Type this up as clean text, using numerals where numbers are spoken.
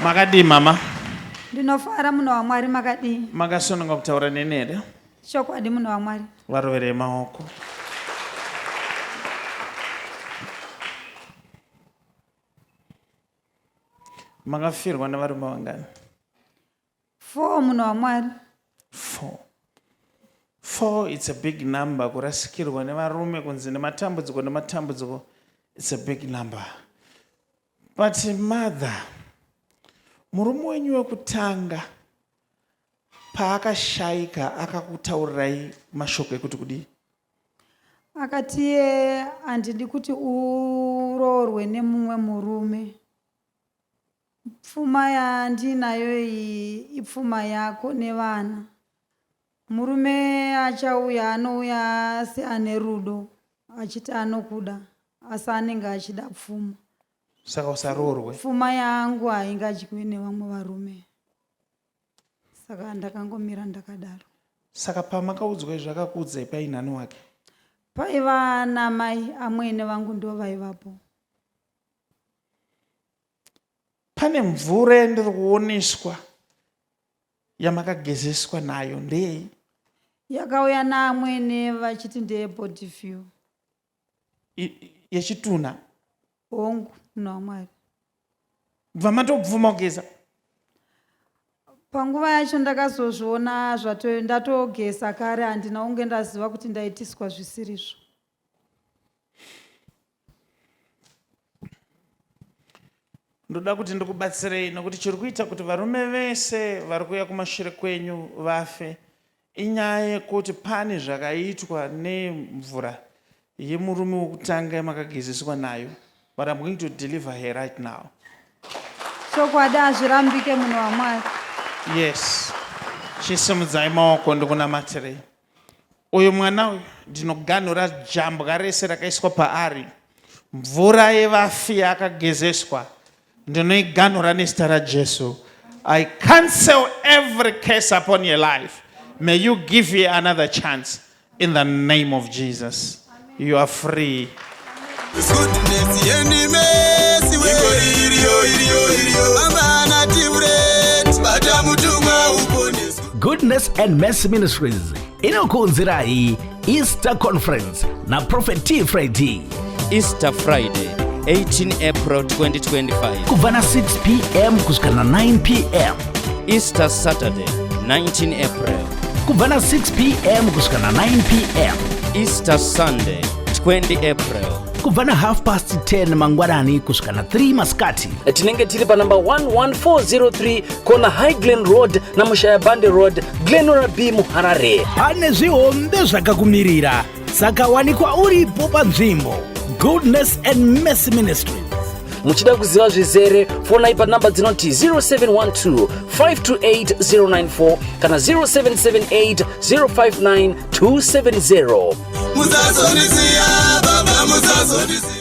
Makadii mama? Ndinofara munhu waMwari makadii? Makasununga kutaura neni here? Chokwadi munhu waMwari. Varoverei maoko. Makafirwa nevarume vangani? Four munhu waMwari. Four. Four it's a big number kurasikirwa nevarume kunzi nematambudziko nematambudziko it's a big number. But mother, murume wenyu wekutanga paakashaika akakutaurirai mashoko ekuti kudii? Akati iye handidi kuti uroorwe nemumwe murume. Pfuma yandiinayo iyi ipfuma yako nevana. Murume achauya anouya seane rudo achiti anokuda asi anenge achida pfuma. Saka usaroorwe. Pfuma yangu haingadyiwe nevamwe varume. Saka ndakangomira ndakadaro. Saka pamakaudzwa izvi akakuudzai painani wake? Paiva namai amwene vangu ndovaivapo. Pane mvura yandiri kuoneswa yamakagezeswa nayo ndeyei? Yakauya naamwene vachiti ndeye body view. Yechitunha? Hongu, munhu waMwari. Bva matobvuma kugeza? Panguva yacho ndakazozviona zvato ndatogeza kare handina kunge ndaziva kuti ndaitiswa zvisirizvo. Ndoda kuti ndikubatsirei nokuti chiri kuita kuti varume vese vari kuuya kumashure kwenyu vafe inyaya yekuti pane zvakaitwa nemvura yemurume wekutanga yamakagezeswa nayo but I'm going to deliver her right now. Chokwadi hazvirambike munhu waMwari. Yes. Chisimudzai maoko ndikunamatirei. Uyu mwana uyu ndinoganhura jambwa rese rakaiswa paari. Mvura yevafi yaakagezeswa ndinoiganhura nezita raJesu. I cancel every curse upon your life. May you give her another chance in the name of Jesus. You are free. Goodness and mercy, we iriyo iriyo iriyo amana tivret bata mutumwa uponeswe. Goodness and Mercy Ministries inokuunzirai Easter Conference naProphet T Freddy. Easter Friday 18 April 2025 kubva na 6 pm kusvika na 9 pm. Easter Saturday 19 April kubva na 6 pm kusvika na 9 pm. Easter Sunday 20 April kubva na half past 10 mangwanani kusvika na 3 masikati. Tinenge tiri panamba 11403 kona High Glen Road naMushaya Bande Road, Glenora B muHarare. Pane zvihombe zvakakumirira, saka wanikwa uripo panzvimbo. Goodness and Mercy Ministries. Muchida kuziva zvizere, fonai panamba dzinoti 0712 528 094 kana 0778 059 270. Musazondisiya baba musazondisiya.